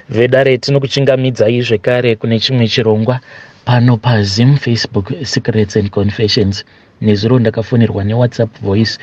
Vedare, tinokuchingamidzai zvekare kune chimwe chirongwa pano paZim Facebook Secrets and Confessions. Nezuro ndakafonerwa neWhatsApp voice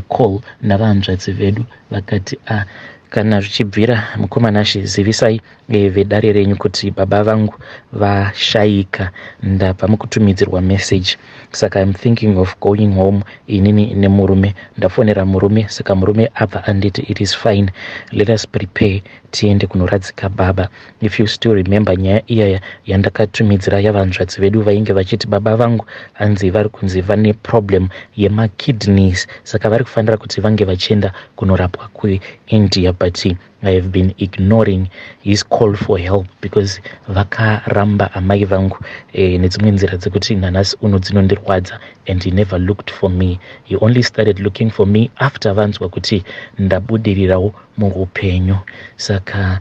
call navahanzvadzi vedu, vakati, "A ah, kana zvichibvira, mukoma Nashe, zivisai vedare renyu kuti baba vangu vashayika. Ndabva mukutumidzirwa message, saka I'm thinking of going home inini nemurume. Ndafonera murume, saka murume abva anditi it is fine, let us prepare tiende kunoradzika baba." If you still remember nyaya iyaya yandakatumidzira yavanzvadzi vedu vainge vachiti baba vangu hanzi vari kunzi vane problem yemakidneys, saka vari kufanira kuti vange vachienda kunorapwa kuIndia, but I have been ignoring his call for help because vakaramba amai vangu nedzimwe nzira dzekuti nanhasi uno dzinondirwadza, and he never looked for me. He only started looking for me after vanzwa kuti ndabudirirawo muupenyu. Saka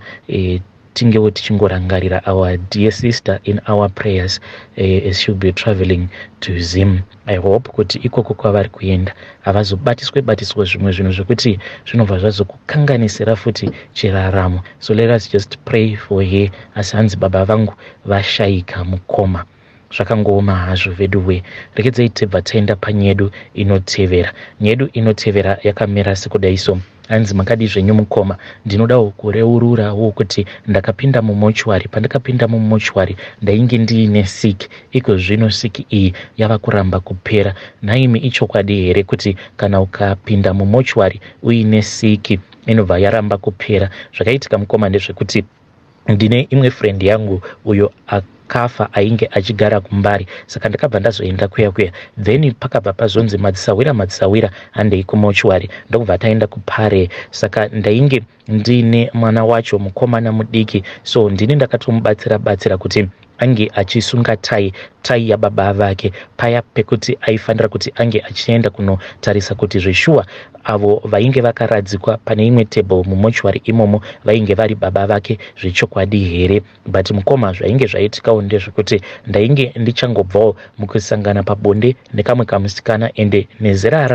tingewo tichingorangarira our dear sister in our prayers as she'll be traveling to Zim. I hope kuti ikoko kwavari kuenda havazobatiswe batiswa zvimwe zvinhu zvekuti zvinobva zvazokukanganisira futi chiraramo. So let us just pray for her. Asi hanzi baba vangu vashayika, mukoma, zvakangooma hazvo vedu we. Rekedzei tibva taenda panyedu inotevera. Nyedu inotevera yakamira sekudai so. Hanzi, "Makadi zvenyu mukoma? Ndinodawo kureururawo kuti ndakapinda mumochwari. Pandakapinda mumochwari ndainge ndiine siki. Iko zvino siki iyi yava kuramba kupera. Nhaimi, ichokwadi here kuti kana ukapinda mumochwari uine siki inobva yaramba kupera? Zvakaitika, mukoma, ndezvekuti ndine imwe friend yangu uyo akafa ainge achigara kuMbare. Saka ndakabva ndazoenda kuya kuya, then pakabva pazonzi madzisawira, madzisawira, handei kumochwari." Ndokubva taenda kupare. Saka ndainge ndiine mwana wacho, mukomana mudiki, so ndini ndakatomubatsira batsira kuti ange achisunga tai yababa vake paya pekuti aifanira kuti ange achienda kunotarisa kuti zveshuwa avo vainge vakaradzikwa pane imwe table mumochwari imomo vainge vari baba vake zvechokwadi here. But mukoma, zvainge zvaitikawo ndezvekuti ndainge ndichangobvawo mukusangana pabonde nekamwe kamusikana, ende nezera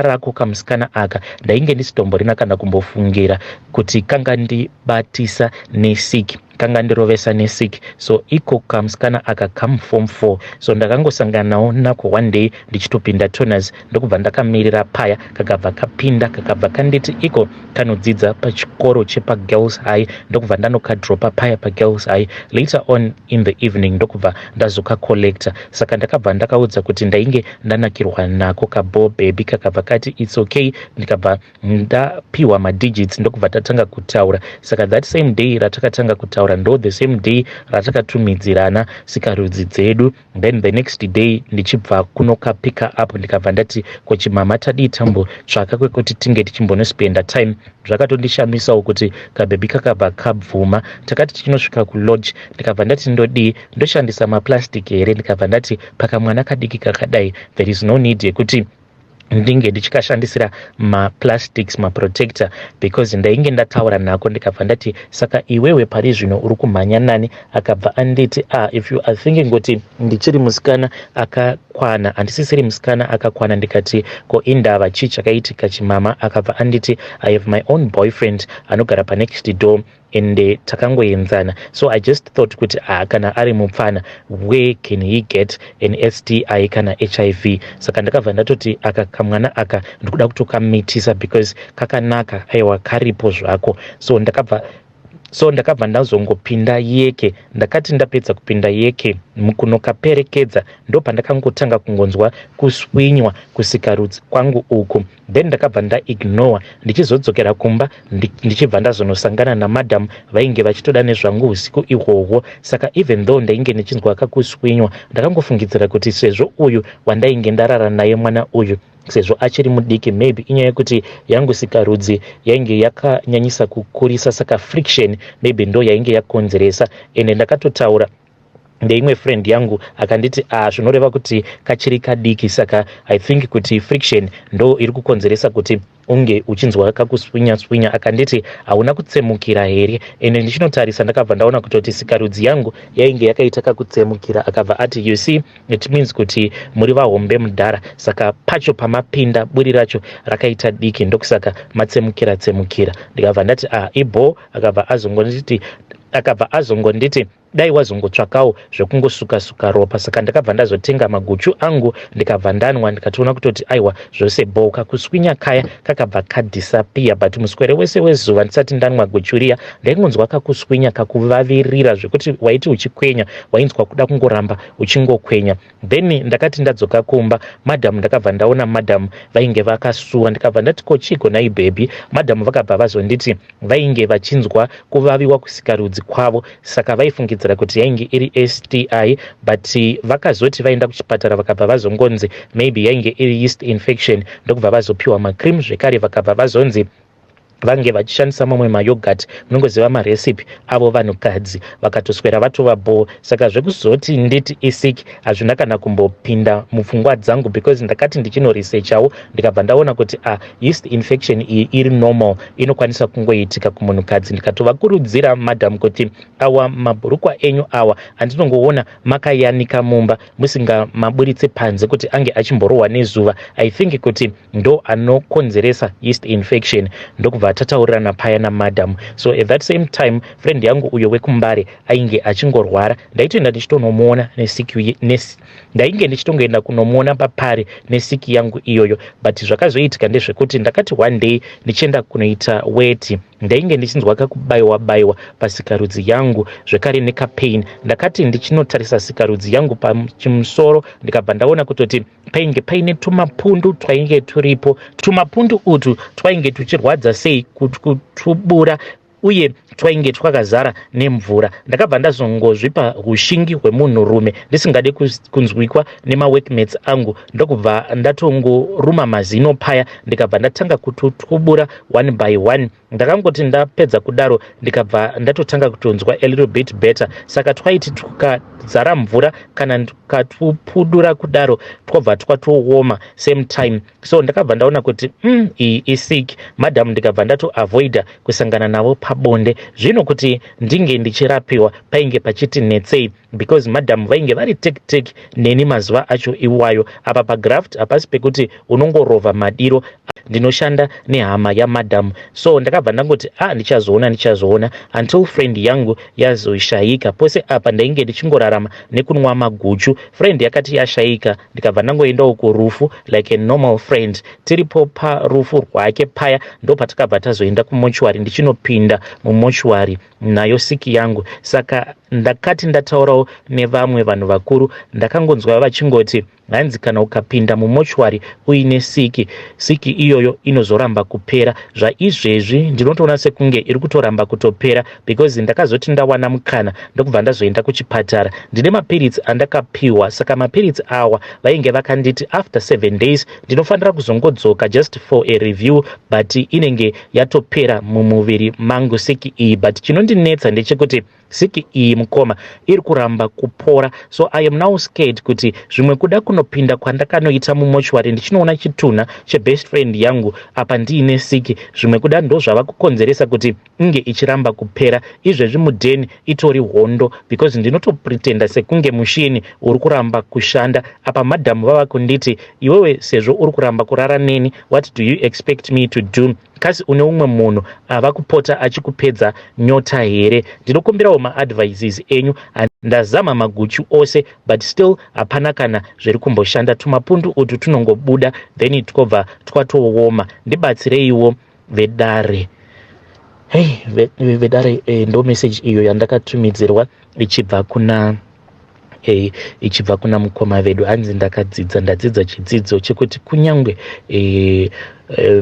rako kamusikana aka ndainge ndisitomborina kana kumbofungira kuti kangandibatisa nesiki, kangandirovesa nesiki. So iko kamusikana aka kamuform 4, so ndakangosanganawo nako one day ndichitopinda toners, ndokubva ndakamirira paya, kakabva kapinda, kakabva kanditi iko kanodzidza pachikoro chepaGirls High. Ndokubva ndanokadropa paya paGirls High. Later on in the evening ndokubva ndazokacollecta. Saka ndakabva ndakaudza kuti ndainge ndanakirwa nako kabo baby. Kakabva kati it's okay, ndikabva ndapiwa madigits, ndokubva tatanga kutaura. Saka that same day ratakatanga kutaura ndo the same day ratakatumidzirana sikarudzi dzedu. Then the next day ndichibva kunokapika up, ndikabva ndati, 'Kochimama, tadii tambotsvaka kwekuti tinge tichimbonospenda time?' Zvakatondishamisawo kuti kabhebhi kakabva kabvuma. Takati tichinosvika kulodge, ndikabva ndati, 'Ndodii, ndoshandisa maplastic here?' Ndikabva ndati, 'Pakamwana kadiki kakadai, there is no need yekuti ndinge ndichikashandisira maplastics, maprotector,' because ndainge ndataura nako." Ndikabva ndati, "Saka iwewe pari zvino uri kumhanya nani?" Akabva anditi, "Ah, if you are thinking kuti ndichiri musikana akakwana, handisisiri musikana akakwana." Ndikati, "Ko indava, chii chakaitika, chimama?" Akabva anditi, "I have my own boyfriend anogara panext door, ende takangoenzana. So I just thought kuti, ah, kana ari mupfana, where can he get an STI kana HIV? Saka ndakabva ndatoti aka kamwana aka ndikuda kutokamitisa because kakanaka, aiwa, karipo zvako." So ndakabva ndazongopinda yeke. Ndakati ndapedza kupinda yeke mukunokaperekedza, ndopandakangotanga kungonzwa kuswinywa kusikarudzi kwangu uku. Then ndakabva ndaignora. Ndichizodzokera kumba, ndichibva ndazonosangana namadhamu vainge vachitoda nezvangu usiku ihwohwo. Saka even though ndainge ndichinzwa kakuswinywa, ndakangofungidzira kuti sezvo uyu wandainge ndarara naye, mwana uyu, sezvo achiri mudiki, maybe inyaya yekuti yangu sikarudzi yainge yakanyanyisa kukurisa, saka friction maybe ndo yainge yakonzeresa. Ende ndakatotaura Ndeimwe friend yangu akanditi, "Ah, zvinoreva kuti kachiri kadiki, saka I think kuti friction ndo iri kukonzeresa kuti unge uchinzwa kakuswinya swinya." Akanditi, "Hauna kutsemukira here?" Ende ndichinotarisa, ndakabva ndaona kutoti sikarudzi yangu yainge yakaita kakutsemukira. Akabva ati, "You see, it means kuti muri vahombe mudhara, saka pacho pamapinda buri racho rakaita diki, ndokusaka matsemukira tsemukira." Ndikabva ndati, "Ah, ibo." Akabva azongonditi, "Dai wazongotsvakawo zvekungosuka-suka ropa." Saka ndakabva ndazotenga maguchu angu, ndikabva ndanwa, ndikatoona kutoti aiwa, zvose bo, kakuswinya kaya kakabva kadisappear. But muswere wese wezuva ndisati ndanwa guchu riya, ndaingonzwa kakuswinya kakuvavirira zvekuti waiti uchikwenya wainzwa kuda kungoramba uchingokwenya. Then ndakati ndadzoka kumba, madhamu, ndakabva ndaona madhamu vainge vakasuwa. Ndikabva ndati, "Ko chiko nai baby?" Madhamu vakabva vazonditi vainge vachinzwa kuvaviwa kusikarudzi kwavo, saka vaifungidzira kuti yainge iri STI, but vakazoti vaenda kuchipatara vakabva vazongonzi maybe yainge iri yeast infection, ndokubva vazopiwa macream zvekare. Vakabva vazonzi vange vachishandisa mamwe mayoghurt, munongoziva marecipe avo vanhukadzi, vakatoswera vatova bho. Saka zvekuzoti nditi isiki hazvina kana kumbopinda mupfungwa dzangu, because ndakati ndichinoresearchawo, ndikabva ndaona kuti a ah, yeast infection iyi iri normal, inokwanisa kungoitika kumunhukadzi. Ndikatovakurudzira madam kuti awa mabhurukwa enyu awa andinongoona makayanika mumba, musingamaburitse panze kuti ange achimborohwa nezuva, I think kuti ndo anokonzeresa yeast infection. Ndokubva tataurirana paya namadam. So at that same time, friend yangu uyo wekuMbare ainge achingorwara. Ndaitoenda ndichitonomuona nesiki, ndainge ndichitongoenda kunomuona papari nesiki yangu iyoyo. But zvakazoitika ndezvekuti ndakati one day ndichienda kunoita weti, ndainge ndichinzwa kakubayiwa bayiwa pasikarudzi yangu zvekare nekapain. Ndakati ndichinotarisa sikarudzi yangu pachimusoro, ndikabva ndaona kutoti painge paine tumapundu twainge turipo. Tumapundu utu twainge tuchirwadza sei kutubura, uye twainge twakazara nemvura. Ndakabva ndazongozvipa ushingi hwemunhurume ndisingade kunzwikwa nemaworkmates angu, ndokubva ndatongoruma mazino paya, ndikabva ndatanga kututubura one by one. Ndakangoti ndapedza kudaro, ndikabva ndatotanga kutonzwa a little bit better. Saka twaiti tukazara mvura kana ndikatupudura kudaro, twobva twatooma same time. So ndakabva ndaona kuti iyi isick madam. Ndikabva ndatoavoida kusangana navo pabonde. Zvino kuti ndinge ndichirapiwa painge pachiti netsei, because madam vainge vari tek tek neni mazuva acho iwayo. Apa pagraft hapasi pekuti unongorovha madiro. Ndinoshanda nehama yamadam, so ndakabva ndangoti, "A ah, ndichazoona, ndichazoona," until friend yangu yazoshayika. Pose apa ndainge ndichingorarama nekunwa maguchu. Friend yakati yashayika, ndikabva ndangoendawo kurufu like a normal friend. Tiripo parufu rwake paya, ndo patakabva tazoenda kumochwari, ndichinopinda mumochwari nayo siki yangu. Saka ndakati ndataurawo nevamwe vanhu vakuru, ndakangonzwa vachingoti, hanzi kana ukapinda mumochwari uine siki, siki iyoyo inozoramba kupera. Zvaizvezvi ndinotoona sekunge iri kutoramba kutopera, because ndakazoti ndawana mukana, ndokubva ndazoenda kuchipatara. Ndine mapiritsi andakapiwa. Saka mapiritsi awa vainge vakanditi after 7 days ndinofanira kuzongodzoka just for a review, but inenge yatopera mumuviri mangu siki iyi. But chinondinetsa ndechekuti siki iyi, mukoma, iri kuramba kupora. So I am now scared kuti zvimwe kuda kunopinda kwandakanoita mumochwari ndichinoona chitunha chebest friend yangu apa ndiine siki, zvimwe kuda ndo zvava kukonzeresa kuti inge ichiramba kupera. Izvezvi mudheni itori hondo, because ndinotopretenda sekunge mushini uri kuramba kushanda. Apa madhamu vava kunditi, "Iwewe, sezvo uri kuramba kurara neni, what do you expect me to do? Kasi une umwe munhu ava kupota achikupedza nyota here?" Ndinokumbirawo maadvices enyu. Ndazama maguchu ose, but still hapana kana zviri kumboshanda. Tumapundu utu tunongobuda, then twobva twatooma. Ndibatsireiwo vedare. Hei vedare, ndo message iyo yandakatumidzirwa ichibva kuna mukoma vedu. Hanzi, "Ndakadzidza, ndadzidza chidzidzo chekuti kunyange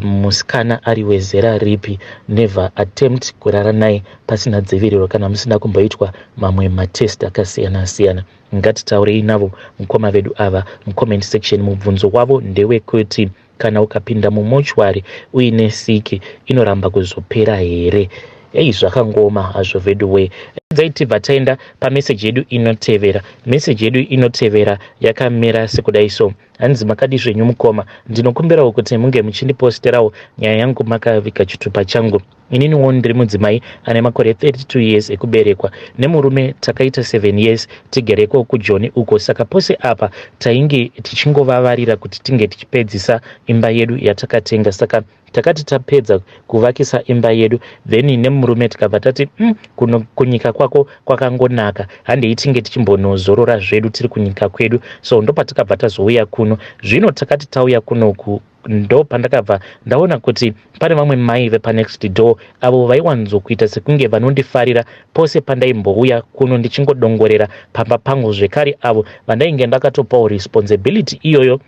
musikana ari wezera ripi, never attempt kurara naye pasina dziviriro kana musina kumboitwa mamwe matest akasiyana siyana." Ngatitaurei navo mukoma vedu ava mucomment section. Mubvunzo wavo ndewekuti kana ukapinda mumochwari uine siki, inoramba kuzopera here? Ei, zvakangoma hazvo vedu we. Tibva taenda pameseji yedu inotevera. Meseji yedu inotevera yakamira sekudai so. Hanzi makadi zvenyu mukoma, ndinokumbirawo kuti munge muchindiposterawo nyaya yangu makaviga chitupa changu. Ininiwo ndiri mudzimai ane makore 32 years ekuberekwa. Nemurume takaita 7 years tigereko kuJoni uko, saka pose apa tainge tichingovavarira kuti tinge tichipedzisa imba yedu yatakatenga. Saka takati tapedza kuvakisa imba yedu, then nemurume tikabva tati kuno kunyika kwako kwakangonaka, handei tinge tichimbonozorora zvedu tiri kunyika kwedu. So ndopatakabva tazouya kuno. Zvino takati tauya kunoku, ndo pandakabva ndaona kuti pane vamwe mai vepanext door avo vaiwanzokuita sekunge vanondifarira pose pandaimbouya kuno ndichingodongorera pamba pangu. Zvekare avo vandainge ndakatopawo responsibility iyoyo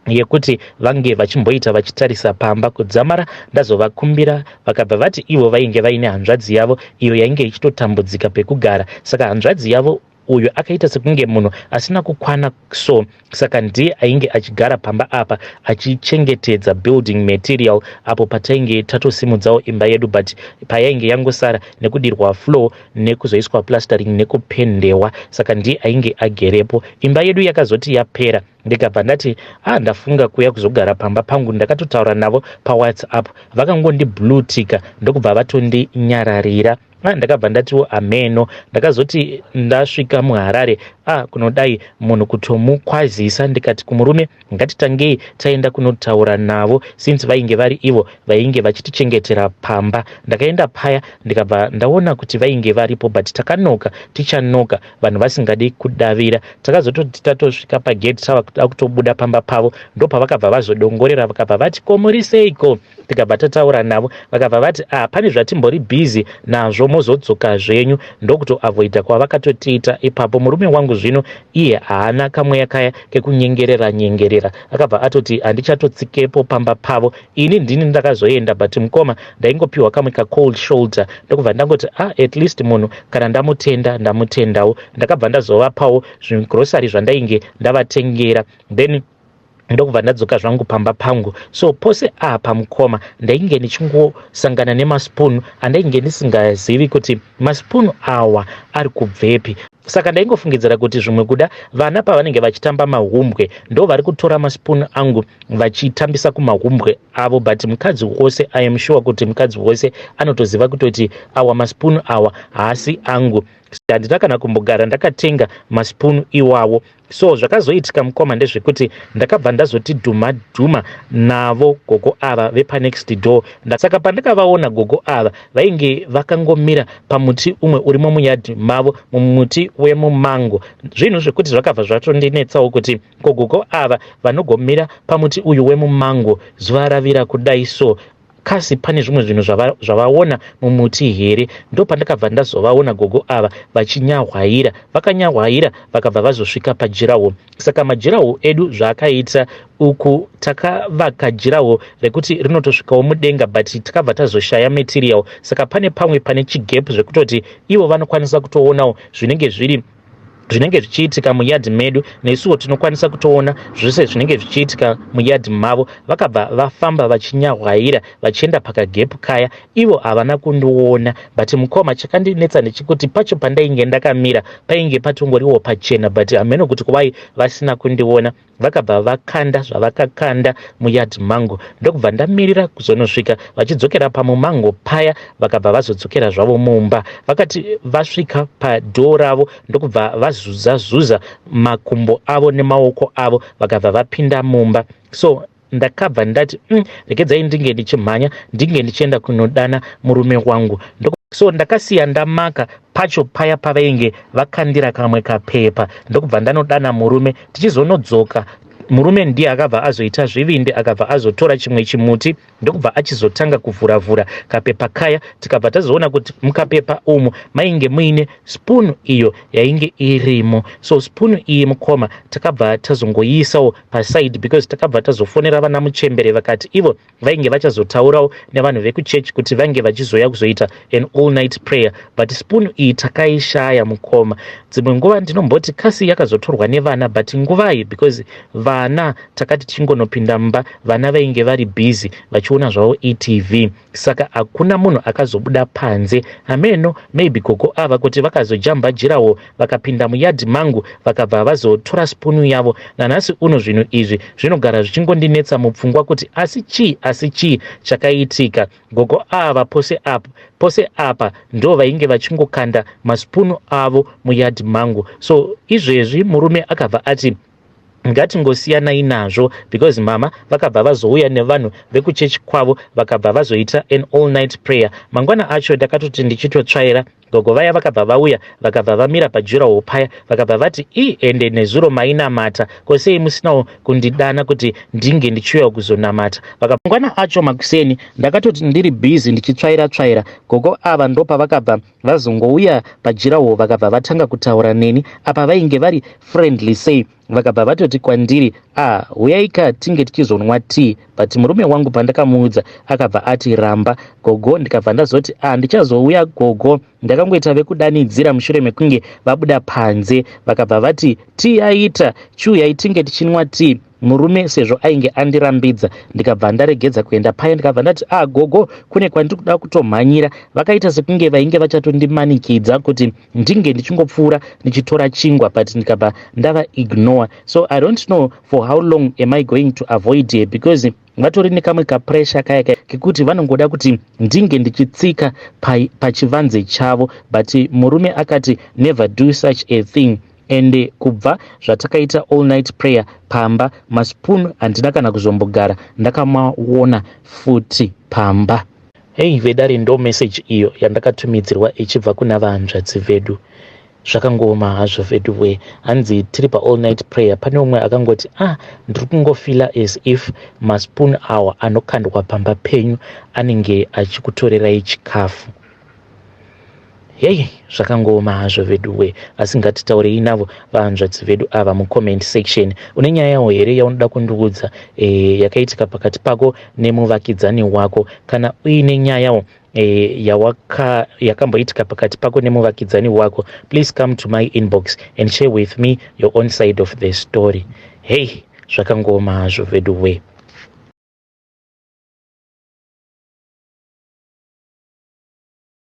yekuti vange vachimboita vachitarisa pamba kudzamara ndazovakumbira. Vakabva vati ivo vainge vaine hanzvadzi yavo iyo yainge ichitotambudzika pekugara, saka hanzvadzi yavo uyu akaita sekunge munhu asina kukwana, so saka ndiye ainge achigara pamba apa achichengetedza building material apo patainge tatosimudzawo imba yedu, but payainge yangosara nekudirwa floor, nekuzoiswa plastering, nekupendewa. Saka ndiye ainge agerepo. Imba yedu yakazoti yapera, ndikabva ndati, "A, ah, ndafunga kuuya kuzogara pamba pangu." Ndakatotaura navo paWhatsApp, vakangondiblueticka, ndokubva vatondinyararira. Ah, ndakabva ndatiwo ameno. Ndakazoti ndasvika muHarare, ah, kunodai munhu kutomukwazisa, ndikati kumurume, "Ngatitangei taenda kunotaura navo," since vainge vari ivo vainge vachitichengetera pamba. Ndakaenda paya, ndikabva ndaona kuti vainge varipo, but takanoka tichanoka, vanhu vasingadi kudavira. Takazototi tatosvika pagate, tava kuda kutobuda pamba pavo, ndopavakabva vazodongorera, vakabva vati, "Ko muri seiko?" Tikabva tataura navo, vakabva vati, "Ah, pane zvatimbori busy nazvo, mozodzoka zvenyu." Ndokutoavoida kwavakatotiita ipapo. Murume wangu zvino iye haana kamweya kaya kekunyengerera nyengerera, akabva atoti handichatotsikepo pamba pavo. Ini ndini ndakazoenda, but mukoma, ndaingopiwa kamwe kacold shoulder, ndokubva ndangoti, "Ah, at least munhu kana ndamutenda, ndamutendawo." Ndakabva ndazovapawo zvigrosari zvandainge ndavatengera, then ndokubva ndadzoka zvangu pamba pangu. So pose apa mukoma, ndainge ndichingosangana nemaspoon andainge ndisingazivi kuti maspoon awa ari kubvepi. Saka ndaingofungidzira kuti zvimwe kuda vana pavanenge vachitamba mahumbwe ndo vari kutora maspoon angu vachitambisa kumahumbwe avo. But mukadzi wose, I am sure kuti mukadzi wose anotoziva kutoti awa maspoon awa haasi angu. Handina kana kumbogara ndakatenga maspoon iwawo. So zvakazoitika mukoma ndezvekuti ndakabva ndazoti dhuma dhuma navo gogo ava vepanext door. Saka pandakavaona gogo ava, vainge vakangomira pamuti umwe urimo muyadhi mavo, mumuti wemumango. Zvinhu zvekuti zvakabva zvatondinetsawo kuti gogogo ava vanogomira pamuti uyu wemumango zuva ravira kudai, so kasi pane zvimwe zvinhu zvavaona mumuti here? Ndo pandakabva ndazovaona gogo ava vachinyahwaira. Vakanyahwaira, vakabva vazosvika padurawall. Saka madurawall edu zvaakaita uku, takavaka durawall rekuti rinotosvikawo mudenga, but takabva tazoshaya material, saka pane pamwe pane chigap zvekutoti ivo vanokwanisa kutoonawo zvinenge zviri zvinenge zvichiitika muyadhi medu, nesuwo tinokwanisa kutoona zvose zvinenge zvichiitika muyadhi mavo. Vakabva vafamba vachinyahwaira vachienda pakagap kaya. Ivo havana kundiona, but mukoma, chakandinetsa ndechekuti pacho pandainge ndakamira painge patongoriwo pachena, but hameno kuti kuvai vasina kundiona. Vakabva vakanda zvavakakanda muyadhi mangu, ndokubva ndamirira kuzonosvika vachidzokera pamumango paya. Vakabva vazodzokera zvavo mumba. Vakati vasvika padoor ravo, ndokubva vazuza zuza makumbo avo nemaoko avo, vakabva vapinda mumba. So ndakabva ndati, regedzai ndinge ndichimhanya, ndinge ndichienda kunodana murume wangu." So ndakasiya ndamaka pacho paya pavainge vakandira kamwe kapepa, ndokubva ndanodana murume. Tichizonodzoka, murume ndiye akabva azoita zvivindi, akabva azotora chimwe chimuti, ndokubva achizotanga kuvhuravhura kapepa kaya. Tikabva tazoona kuti mukapepa umu mainge muine spoon iyo yainge irimo. So spoon iyi mukoma, takabva tazongoiisawo paside, because takabva tazofonera vana muchembere, vakati ivo vainge vachazotaurawo nevanhu vekuchechi kuti vange vachizoya kuzoita an all night prayer. But spoon iyi takaishaya mukoma. Dzimwe nguva ndinomboti kasi yakazotorwa nevana, but nguvai? Because vana Vana takati tichingonopinda mumba, vana vainge vari busy vachiona zvavo etv, saka hakuna munhu akazobuda panze. Hameno, maybe gogo ava kuti vakazojamba jirawo vakapinda muyadhi mangu, vakabva vazotora spunu yavo. Nanhasi uno zvinhu izvi zvinogara zvichingondinetsa mupfungwa kuti asi chii, asi chii chakaitika. Gogo ava pose apa pose apa ndo vainge vachingokanda masipunu avo muyadhi mangu. So izvezvi murume akabva ati ngatingosiyanai nazvo, because mama vakabva vazouya nevanhu vekuchechi kwavo, vakabva vazoita an all night prayer. Mangwana acho ndakatoti ndichitotsvaira, gogo vaya vakabva vauya, vakabva vamira padurawall paya, vakabva vati, "I ende nezuro mainamata, kosei musinawo kundidana kuti ndinge ndichiuya kuzonamata?" Mangwana acho makuseni ndakatoti ndiri busy ndichitsvaira tsvaira, gogo ava ndopavakabva vazongouya padurawall, vakabva vatanga kutaura neni. Apa vainge vari friendly sei. Vakabva vatoti kwandiri, "A ah, uyaika tinge tichizonwa tea." But murume wangu pandakamuudza akabva ati, "Ramba, gogo." Ndikabva ndazoti, "A ah, ndichazouya gogo." Ndakangoita vekudanidzira mushure mekunge vabuda panze. Vakabva vati, "Tea yaita, chiuyai tinge tichinwa tea." Murume sezvo ainge andirambidza, ndikabva ndaregedza kuenda paya. Ndikabva ndati, "A ah, gogo, kune kwandiri kuda kutomhanyira." Vakaita sekunge vainge vachatondimanikidza kuti ndinge ndichingopfuura ndichitora chingwa, but ndikabva ndava ignore. So I don't know for how long am I going to avoid here, because vatori nekamwe kapressure kaya kekuti vanongoda kuti ndinge ndichitsika pachivanze chavo. But murume akati, "Never do such a thing." Ende kubva zvatakaita all night prayer pamba, maspoon handina kana kuzombogara ndakamaona futi pamba. Hei vedare, ndo message iyo yandakatumidzirwa ichibva kuna vahanzvadzi vedu. Zvakangooma hazvo vedu. Hanzi tiri paall night prayer. Pane umwe akangoti, "Ah, ndiri kungofeela as if maspoon awa anokandwa pamba penyu anenge achikutorerai chikafu." Hei, zvakangooma hazvo veduwe, asi ngatitaurei navo vahanzvadzi vedu ava mucomment section. Une nyaya yawo here yaunoda kundiudza yakaitika pakati pako nemuvakidzani wako? Kana uine nyayawo yakamboitika pakati pako nemuvakidzani wako, please come to my inbox and share with me your own side of the story. Hei, zvakangooma hazvo veduwe.